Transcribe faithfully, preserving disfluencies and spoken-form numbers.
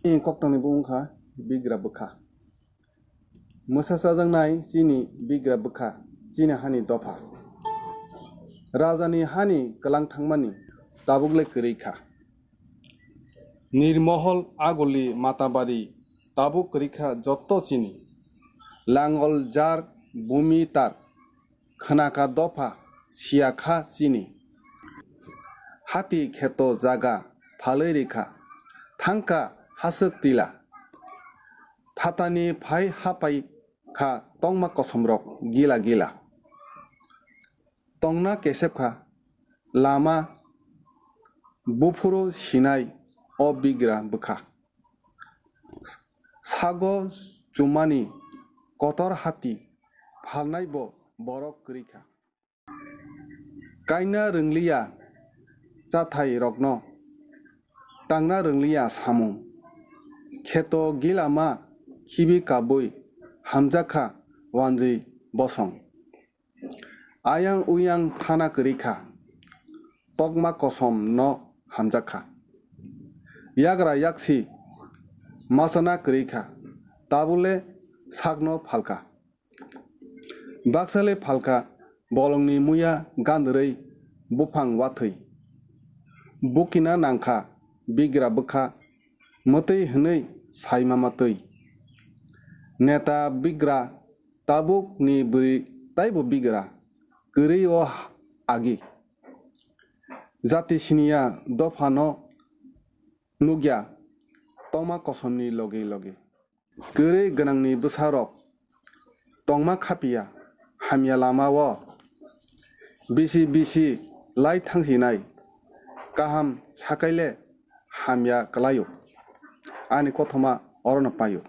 Ni koktwmani bumung kha Bigra bwkha. Mwsa chajaknai chini Bigra bwkha, chini hani dopha. Rajani hani kwlang thangmani tabuk le kwrwi kha. Nirmohol, Aguli, Matabari tabuk kwrwi kha jotto chini. Langol, Jar, Bumi, Tar khwnakha dopha, siyakha chini. Hati kheto jaga phalwi rikha, thangkha haswk tila. Phatani phai hapai kha tongma kosomrok gila gila. Tongna kesep kha lama buphuru sinai o Bigra bwkha. Sago chumani kotor hati phalnaibo borok kwrwi kha. Kaina rwngliya chathai rokno, tangna rwngliya samung. Kheto gilama khibi kabui hamjakha wanjwi bosong. Ayang uyang thana kwrwi kha, tokma kosom no hamjakha. Yagra yaksi masana kwrwi kha, tabule sakno phalkha. Baksale phalkha bolongni muya gandrwi buphang wathwi. Bukina nangkha Bigra bwkha mwtwi hwnwi sai mama twi. Neta Bigra tabuk ni bwrwi taibo Bigra kwrwi o agi. Jati siniya dopha no nukya tongma kosomni logi logi. Kwrwi gwnangni bwsarok tongma khapiya hamya lama o bisi bisi lai thangsinai kaham sakaile hamya kwlaio. Ani kothoma orono paio.